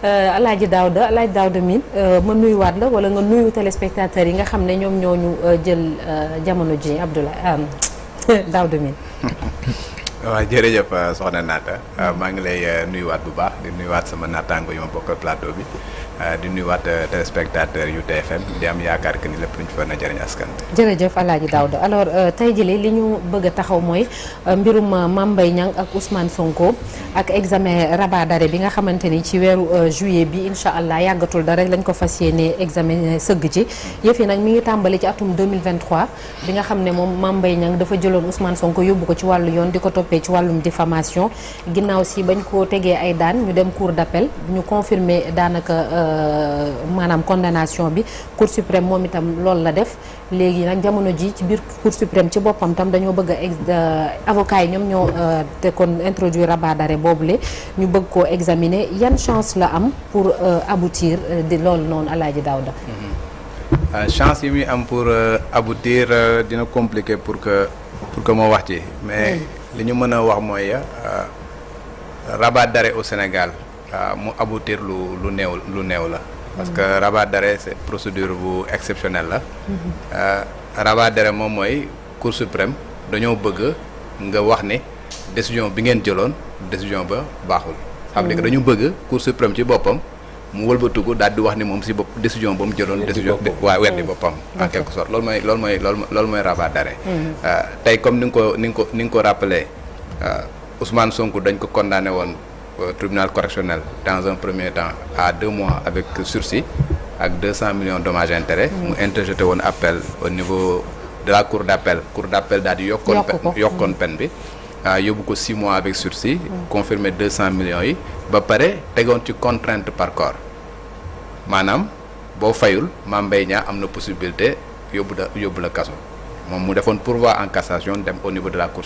Alaaji Daouda Mine ma nuyuwaat la wala nga nuyu téléspectateurs yi nga xam ne ñoom ñoo ñu jël jamono ji Abdoulaye Daouda Mine. waaw jërëjëf soxna Naata maa ngi lay nuyuwaat bu baax di nuyuwaat sama naataango yu ma bokkal plateau bi di nuyuwaat téléspectateur yu TFM di am yaakaar que ni lépp lu ñu fa na jëriñ askan bi. jërëjëf Alaaji Daouda alors tey jii li ñu bëgg a taxaw mooy mbirum Mame Mbaye Niang ak Ousmane Sonko ak examen rabat d'arrêt bi nga xamante ni ci weeru juillet bi incha allah yàggatul dara lañ ko fas yéene examen sëgg ci yëf yi nag mi ngi tàmbali ci atum 2023 bi nga xam ne moom Mame Mbaye Niang dafa jëloon Ousmane Sonko yóbbu ko ci wàllu yoon di ko toppee ci wàllum diffamation ginnaaw si bañ koo tegee ay daan ñu dem cour d'appel ñu confirmer daanaka maanaam condamnation bi cour suprême moom itam loolu la def léegi nag jamono ji ci biir cour suprême ci boppam tam dañoo bëgg a avocat yi ñoom ñoo te kon introduire rabat d'arrêt boobule ñu bëgg koo examiner yan chance la am pour aboutir di loolu noonu Alaaji Daouda. chance yi muy am pour aboutir dina compliqué pour que moo wax ci mais li ñu mën a wax mooy rabat d'arrêt au Sénégal mu aboutir lu néew la parce que rabat d'arrêt c'est procédure bu exceptionnelle la rabat d'arrêt moom mooy Cour suprême dañoo bëgg nga wax ne décision bi ngeen jëloon décision ba baaxul xam ne que dañu bëgg Cour suprême ci boppam mu wëlbatuko daal di wax ni moom si bopp décision ba mu jëloon décision waaw weddi boppam en quelque sorte loolu mooy rabat d'arrêt tey comme ni nga ko rappelé Ousmane Sonko dañ ko condamné woon tribunal correctionnel dans un premier temps à 2 mois avec sursis ak 200 millions dommages intérêts mu interjeté woon appel au niveau de la cour d'appel daal di yokkoon peine bi yóbbu ko 6 mois avec sursis confirmé 200 millions yi ba pare tegoon ci contrainte par corps maanaam boo fayul Mame Mbaye Niang am na possibilité yóbbu la kaso moom mu defoon pourvoi en cassation dem au niveau de la cour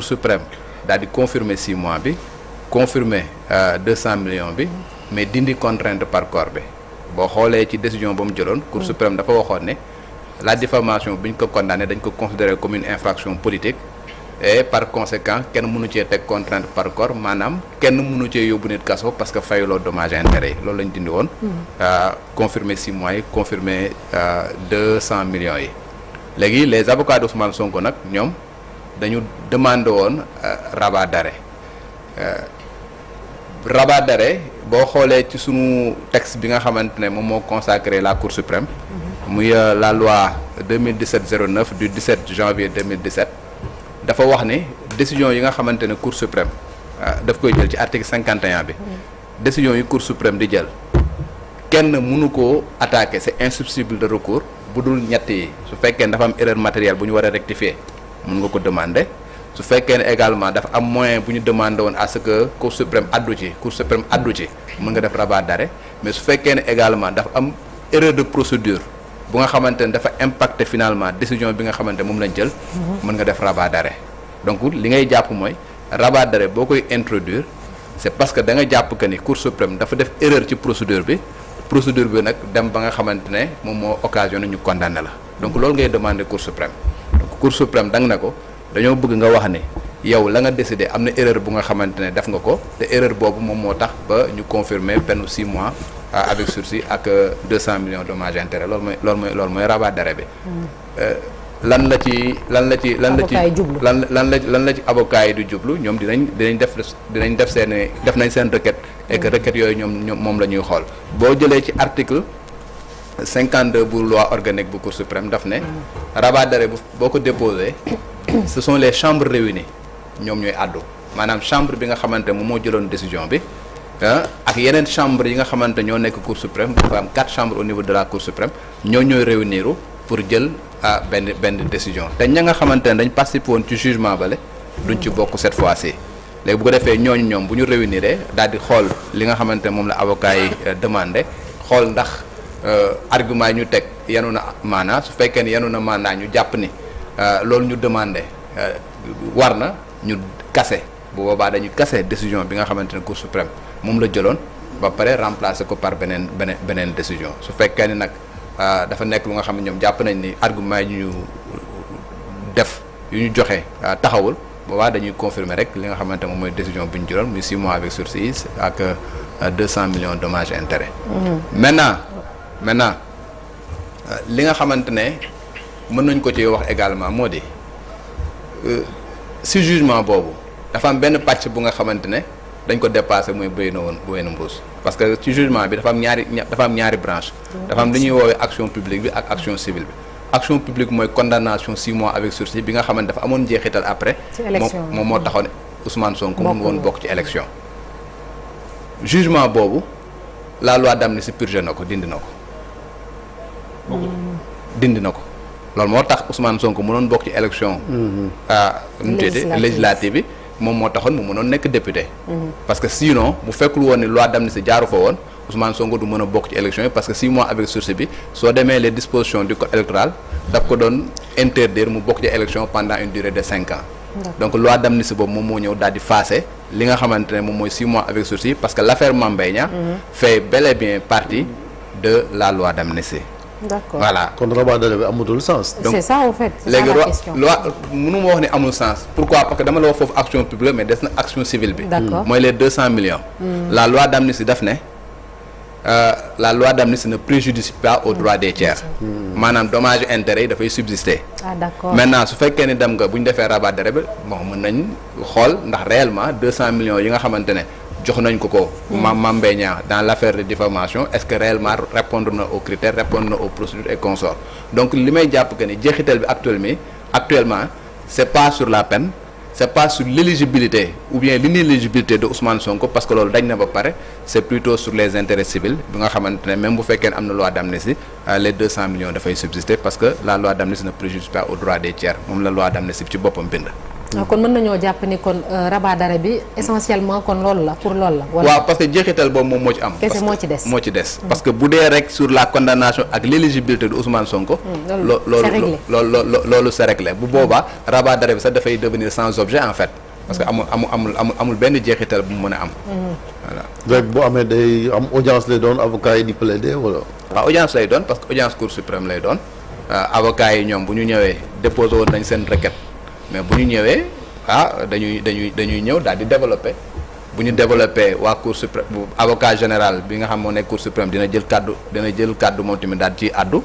suprême daal di confirmer 6 mois bi confirmer 200 millions bi mais dindi contrainte par corps bi boo xoolee ci décision ba mu jëloon cour suprême dafa waxoon ne la diffamation bi ñu ko condamné dañ ko considérer comme une infraction politique et par conséquent kenn mënu cee teg contrainte par corps maanaam kenn mënu cee yóbbu nit kaso parce que fayuloo dommage intérêt yi loolu lañ dindi woon confirmer 6 mois yi confirmer 200 millions yi léegi les avocats d'Ousmane Sonko nag ñoom dañu demandé woon rabat d'arrêt boo xoolee ci sunu texte bi nga xamante ne moom moo consacré la Cour suprême muy la loi 2017-09 du 17 janvier 2017 dafa wax ne décision yi nga xamante ne Cour suprême daf koy jël ci article 51 bi décision yi Cour suprême di jël kenn mënu koo attaquer c'est insubstituable de recours bu dul ñett yi su fekkee dafa am erreur matérielle bu ñu war a rectifier mën nga ko demander su fekkee ne également dafa am moyen bu ñu demandé woon à ce que Cour suprême addu ci mën nga def rabat d'arrêt mais su fekkee ne également dafa am erreur de procédure bu nga xamante ne dafa impacter finalement décision bi nga xamante moom lañ jël mën nga def rabat d'arrêt donc li ngay jàpp mooy rabat d'arrêt boo koy introduire c'est parce que da nga jàpp que ni Cour suprême dafa def erreur ci procédure bi nag dem ba nga xamante ne moom moo occasionné ñu condamné la donc loolu ngay demander Cour suprême donc Cour suprême da nga ne ko dañoo bëgg nga wax ne yow la nga décidé am na erreur bu nga xamante ne def nga ko te erreur boobu moom moo tax ba ñu confirmer peine 6 mois avec sursis ak 200 millions dommages intérêts loolu mooy rabat d'arrêt bi lan la ci avocat yi du jublu ñoom dinañ def seen requête et que requête yooyu ñoom moom la ñuy xool boo jëlee ci article 52 bu loi organique bu Cour suprême daf ne rabat d'arrêt boo ko déposé ce sont les chambres réunies ñoom ñooy àddu maanaam chambre bi nga xamante moom moo jëloon décision bi ak yeneen chambre yi nga xamante ñoo nekk Cour suprême dafa am 4 chambres au niveau de la Cour suprême ñooy réunir pour jël benn décision te ña nga xamante ne dañ participer woon ci jugement bale duñ ci bokk cette fois-ci léegi bu ko defee ñoom bu ñu réunir daal di xool li nga xamante ne moom la avocat yi demandé xool ndax argument yi ñu teg yanu na maanaa su fekkee ne yanu na maanaa ñu jàpp ni loolu ñu demandé war na ñu kase bu boobaa dañu kase décision bi nga xamante ne Cour suprême moom la jëloon ba pare remplacer ko par beneen décision su fekkee ni nag dafa nekk lu nga xam ne ñoom jàpp nañ ni argument yi ñu def yu ñu joxe taxawul boobaa dañuy confirmer rek li nga xamante moom mooy décision bu ñu jëloon muy 6 mois avec sursis ak 200 millions de dommages et intérêts. Maintenant li nga xamante ne mën nañ ko ci wax également moo di si jugement boobu dafa am benn pàcc bu nga xamante ne dañ ko dépassé muy béy na mbuus parce que ci jugement bi dafa am ñaari branche dafa am li ñuy woowee action publique bi ak action civile bi. action publique mooy condamnation 6 mois avec sursis bi nga xamante dafa amoon jeexital après. moom moo taxoon Ousmane Sonko mun woon bokk ci élection. jugement boobu la loi d'amnistie purgé na ko dindi na ko. dindi na ko loolu moo tax Ousmane Sonko mënoon bokk ci élection. législative bi moom moo taxoon mu mënoon nekk député. parce que sinon bu fekkul woon ni loi d'amnistie jaaru fa woon Ousmane Sonko du mën a bokk ci élection yi parce que 6 mois avec sursis bi soo demee les dispositions du code électoral daf ko doon interdire mu bokk ci élection pendant une durée de 5 ans. donc loi d'amnistie boobu moom moo ñëw daal di faase li nga xamante ne moom mooy 6 mois avec sursis parce que l'affaire Mame Mbaye Niang fait bel et bien partie de la loi d'amnistie. D'accord. Voilà. kon rabat d'arrêt bi amatul sens. C'est ça en fait. léegi loi mënu ma wax ne amul sens. pourquoi parce que dama la wax foofu action publique mais des na action civile bi. D'accord. mooy les 200 millions. La loi d'amnistie daf ne la loi d'amnistie ne préjudicie pas aux droits des tiers. maanaam dommages et intérêts yi dafay subsister. Ah d'accord. maintenant su fekkee ni dem nga bu ñu defee rabat d'arrêt bi bon mën nañ xool ndax réellement 200 millions yi nga xamante ne jox nañ ko Mame Mbaye Niang dans l'affaire de diffamation est-ce que réellement répondre na aux critères répondre na aux procédures et consorts donc li may jàpp que ni jeexital bi actuellement c'est pas sur la peine c'est pas sur l'éligibilité ou bien l'inéligibilité de Ousmane Sonko parce que loolu dañ na ba pare c'est plutôt sur les intérêts civils bi nga xamante ne même bu fekkee ne am na loi d'amnistie les 200 millions dafay subsister parce que la loi d'amnistie ne préjuge pas aux droits des tiers moom la loi d'amnistie ci boppam bind. kon mën nañoo jàpp ni kon rabat d'arrêt bi essentiellement kon loolu la pour loolu la. waaw parce que jeexital boobu moom moo ci am. kese moo ci des moo ci des. parce que bu dee rek sur la condamnation ak l'éligibilité de Ousmane Sonko. loolu c'est réglé bu boobaa rabat d'arrêt bi sax dafay devenir sans objet en fait. parce que amul benn jeexital bu mu mën a am. voilà léegi bu amee day am audience lay doon avocat yi di plaider wala. waaw audience lay doon parce que audience cour suprême lay doon avocat yi ñoom bu ñu ñëwee déposé woon nañ seen requête. mais bu ñu ñëwee dañuy ñëw daal di développer bu ñu développer waa cour suprême avocat général bi nga xam moo nekk cour suprême dina jël kaddu moom tamit daal ci àddu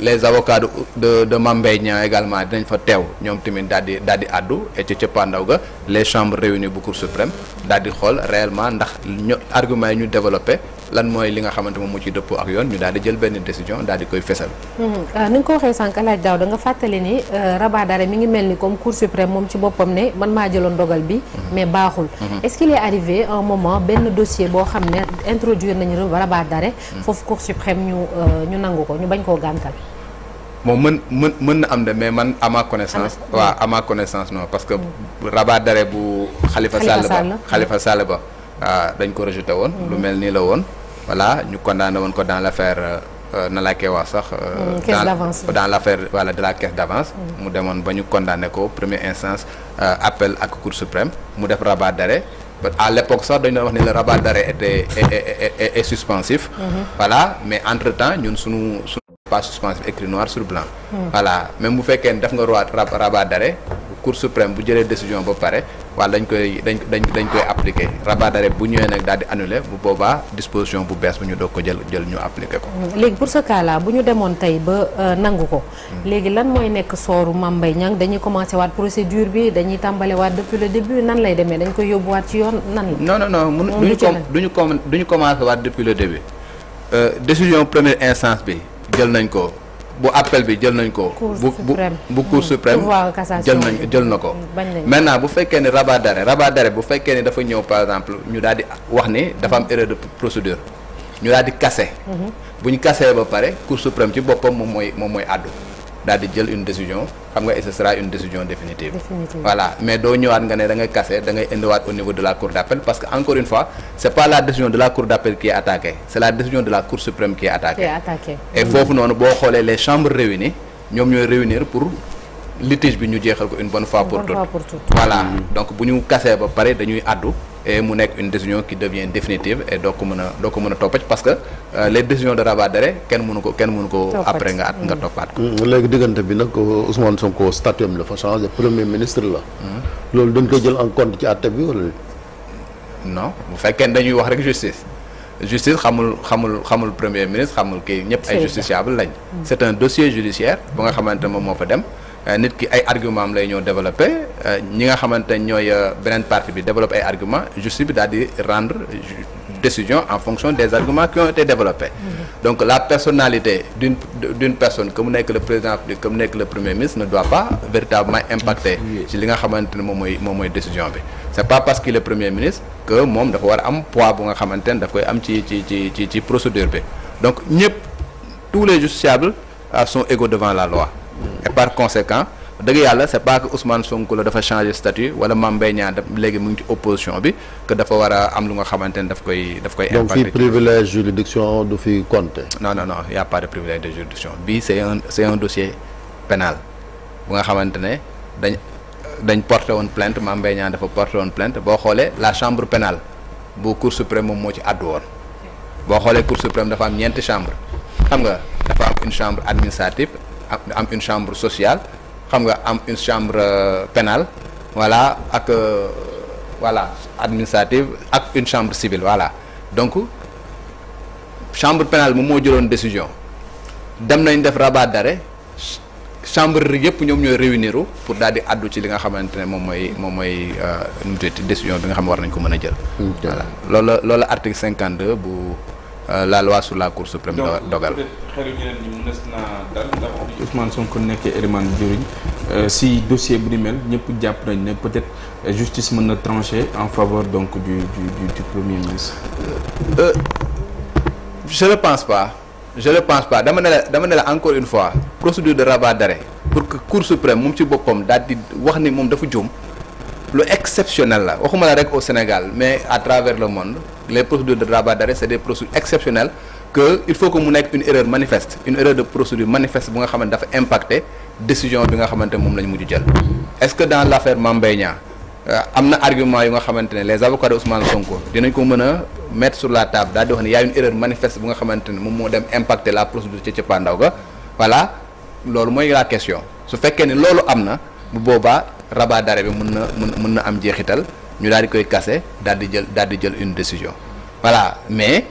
les avocats de Mame Mbaye Niang également dinañ fa teew ñoom tamit daal di àddu et ci cëppaandaw ga les chambres réunies bu cour suprême daal di xool réellement ndax argument yi ñu développer lan mooy li nga xamante moom mu ci dëppoo ak yoon ñu daal di jël benn décision daal di koy fesal. ni nga ko waxee sànq laaj daaw da nga fàttali ni rabat d'arrêt mi ngi mel ni comme cour suprême moom ci boppam ne man maa jëloon dogal bi. mais baaxul. est-ce qu'il est arrivé un moment benn dossier boo xam ne introduire nañu rabat d'arrêt. foofu cour suprême ñu nangu ko ñu bañ koo gàntal. moom mën na am de mais man à ma connaissance. waaw à ma connaissance non parce que rabat d'arrêt bu. Khalifa Sall ba. dañ ko rejeté woon. lu mel nii la woon. voilà ñu condamné woon ko dans l'affaire na laa koy wax sax. caisse d'avance dans l'affaire voilà de la caisse d'avance. mu demoon ba ñu condamné ko première instance appel ak cour suprême mu def rabat d'arrêt à l'époque sax dañu doon wax ne le rabat d'arrêt est suspensif. voilà mais entre temps ñun suñu pas suspensif écrit noir sur blanc. voilà même bu fekkee ne def nga rabat d'arrêt cour suprême bu jëlee décision ba pare wala dañ koy appliquer rabat d'arrêt bu ñëwee nag daal di annuler bu boobaa disposition bu bees bu ñu doog ko jël ñu appliquer ko. léegi pour ce cas là bu ñu demoon tey ba nangu ko. léegi lan mooy nekk sooru Mame Mbaye Niang dañuy commencer waat procédure bi dañuy tàmbale waat depuis le début nan lay demee dañ koy yóbbuwaat ci yoon nan la. non duñu commencer waat depuis le début décision première instance bi jël nañ ko. bu appel bi jël nañ ko. bu cour suprême jël na ko. maintenant bu fekkee ne rabat d'arrêt bu fekkee ne dafa ñëw par exemple ñu daal di wax ni dafa am erreur de procédure ñu daal di casser. bu ñu casser ba pare cour suprême ci boppam moom mooy àddu daal di jël une décision xam nga et ce sera une décision définitive. voilà mais doo ñëwaat nga ne da ngay casser da ngay indiwaat au niveau de la cour d'appel parce que encore une fois c'est pas la décision de la cour d'appel qui est attaquée c'est la décision de la cour suprême qui est attaquée. et foofu noonu boo xoolee les chambres réunies ñoom ñooy réunir pour litige bi ñu jeexal ko une bonne fois pour toutes. voilà donc bu ñu casser ba pare dañuy àddu et mu nekk une décision qui devient définitive et doo ko mën a toppat parce que les décisions de rabat d'arrêt kenn mënu ko après nga toppaat ko. léegi diggante bi nag Ousmane Sonko statut la fa changé premier ministre la. loolu dañ koy jël en compte ci àtte bi wala. non bu fekkee dañuy wax rek justice xamul premier ministre xamul kii ñëpp ay justiciable lañ. c'est un dossier judiciaire bu nga xamante ne moom moo fa dem nit ki ay argument am lay ñëw développé ñi nga xamante ne ñooy beneen partie bi développé ay argument justice bi daal di rendre décision en fonction des arguments qui ont été développés. Donc la personnalité d'une personne que mu nekk le président que mu nekk le premier ministre ne doit pas véritablement impacter ci li nga xamante ne moom mooy décision bi. C'est pas parce qu'il est premier ministre que moom dafa war a am poids bu nga xamante ne daf koy am ci procédure bi. Donc ñëpp tous les justiciables sont égaux devant la loi. Et par conséquent dëgg yàlla c'est pas que Ousmane Sonko la dafa changer statut wala Mame Mbaye Niang léegi mu ngi ci opposition bi que dafa war a am lu nga xamante ne daf koy impacter. Donc fii privilège juridiction du fi compter. Non y a pas de privilège de juridiction bii c'est un dossier pénal bu nga xamante ne dañ porté woon plainte Mame Mbaye Niang dafa porté woon plainte boo xoolee la chambre pénale bu Cour suprême moom moo ci àddu woon boo xoolee Cour suprême dafa am ñeenti chambre xam nga dafa am une chambre administrative am une chambre sociale xam nga am une chambre pénale voilà ak voilà administrative ak une chambre civile voilà donc chambre pénale moom moo jëloon décision dem nañ def rabat d'arrêt chambre yëpp ñoom ñooy réunir pour daal di addu ci li nga xamante ne moom mooy nu mu tuddati décision bi nga xam ne war nañ ko mën a jël. voilà loolu article 52 bu la loi sur la Cour suprême dogal. donc xelu ñeneen ñi mën naa dal ndax Ousmane Sonko nekkee élément juridique si dossier bu ni mel ñëpp jàpp nañ ne peut-être justice mën na trancher en faveur donc du premier ministre. Je ne pense pas dama ne la encore une fois procédure de rabat d'arrêt pour que Cour suprême moom ci boppam daal di wax ni moom dafa juum lu exceptionnel la waxuma la rek au Sénégal mais à travers le monde les procédures de rabat d'arrêt c'est des procédures exceptionnelles que il faut que mu nekk une erreur manifeste une erreur de procédure manifeste bu nga xamante dafa impacter décision bi nga xamante moom la ñu mujj jël. Est-ce que dans l'affaire Mame Mbaye Niang am na argument yu nga xamante ne les avocats de Ousmane Sonko dinañ ko mën a mettre sur la table daal di wax ne y a une erreur manifeste bu nga xamante ne moom moo dem impacter la procédure ca cëppaandaw ga voilà loolu mooy la question su fekkee ne loolu am na bu boobaa rabat d'arrêt bi mën na am jeexital ñu daal di koy casser daal di jël une décision voilà mais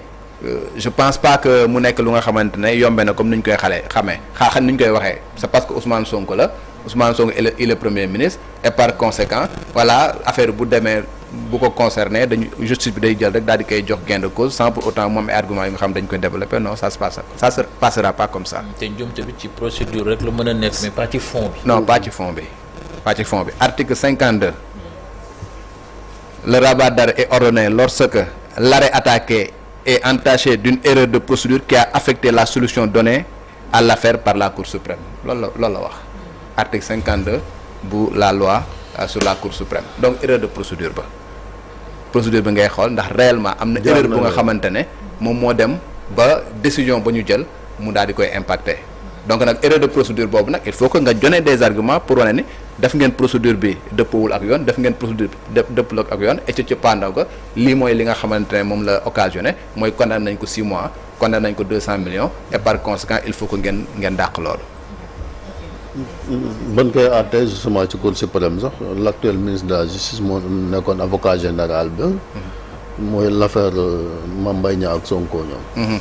je pense pas que mu nekk lu nga xamante ne yombe na comme ni ñu koy xamee ni ñu koy waxee c'est parce que Ousmane Sonko la Ousmane Sonko il est premier ministre et par conséquent voilà affaire bu demee bu ko concerné dañu justice bi day jël rek daal di koy jox gain de cause sans pour autant moom ay argument yi nga xam dañ koy développer non ça se passera pas comme ça. te njuumte bi ci procédure rek la mën a nekk mais pas ci fond bi. non pas ci fond bi article 52 le rabat d'arrêt est ordonné lorsque l'arrêt attaqué est entaché d'une erreur de procédure qui a affecté la solution donnée à l'affaire par la Cour suprême loolu la wax article 52 bu la loi sur la Cour suprême donc erreur de procédure bi ngay xool ndax réellement am na erreur bu nga xamante ne moom moo dem ba décision ba ñu jël mu daal di koy impacter donc nag erreur de procédure boobu nag il faut que nga donner des arguments pour wane ni def ngeen procédure bi dëppawul ak yoon def ngeen procédure bi dëppul ak yoon et ci pandaw ga lii mooy li nga xamante ne moom la occasionné mooy condamné nañ ko 6 mois condamné nañ ko 200 millions et par conséquent il faut que ngeen dàq loolu. ban koy àtte justement ci Cour suprême sax l'actuel ministre de la justice moo nekkoon avocat général bi mooy l'affaire Mame Mbaye Niang ak Sonko ñoom.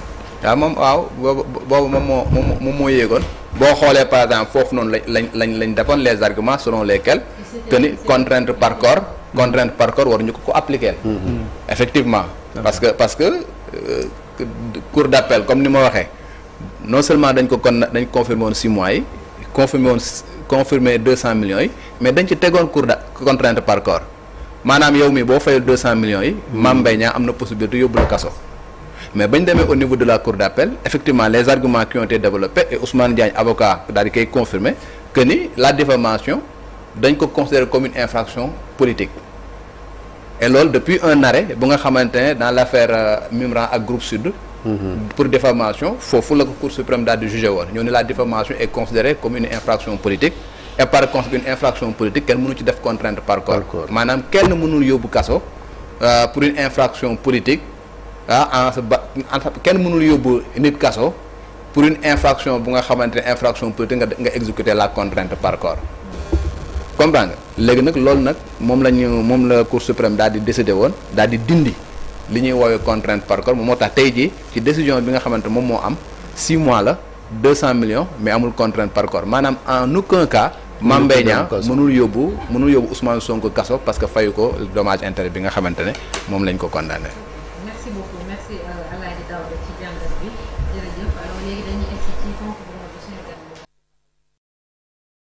waaw boobu moom moo yéegoon boo xoolee par exemple foofu noonu lañ defoon les arguments selon lesquels que ni contrainte par corps waruñu ko appliquer. Effectivement parce que cour d'appel comme ni ma waxee non seulement dañ confirmer woon 6 mois yi confirmer 200 millions yi mais dañ ci tegoon contrainte par corps maanaam yow mi boo fayul 200 millions yi Mame Mbaye Niang am na possibilité yóbbu la kaso mais bañ demee au niveau de la cour d'appel effectivement les arguments qui ont été développés et Ousmane Diagne avocat daal di koy confirmer que ni la diffamation dañ ko considérer comme une infraction politique et loolu depuis un arrêt bu nga xamante ne dans l'affaire Mimran ak Groupe Sud pour diffamation foofu la ko Cour suprême daal di jugé woon ñoo ne la diffamation est considérée comme une infraction politique et par conséquent une infraction politique kenn mënu ci def contrainte par corps maanaam kenn mënul yóbbu kaso pour une infraction politique kenn mënul yóbbu nit kaso pour une infraction bu nga xamante ne infraction politique nga exécuter la contrainte par corps comprendre nga léegi nag loolu nag moom la Cour suprême daal di décidé woon daal di dindi li ñuy woowee contrainte par corps moo tax tey jii ci décision bi nga xamante moom moo am 6 mois la 200 millions mais amul contrainte par corps maanaam en aucun cas Mame Mbaye Niang mënul yóbbu Ousmane Sonko kaso parce que fayu ko dommage intérêt bi nga xamante ne moom lañ ko condamné. merci beaucoup merci Alaaji Daouda ci jàngat bi jërëjëf alors léegi dañuy egsi ci ponk bu mujj suñu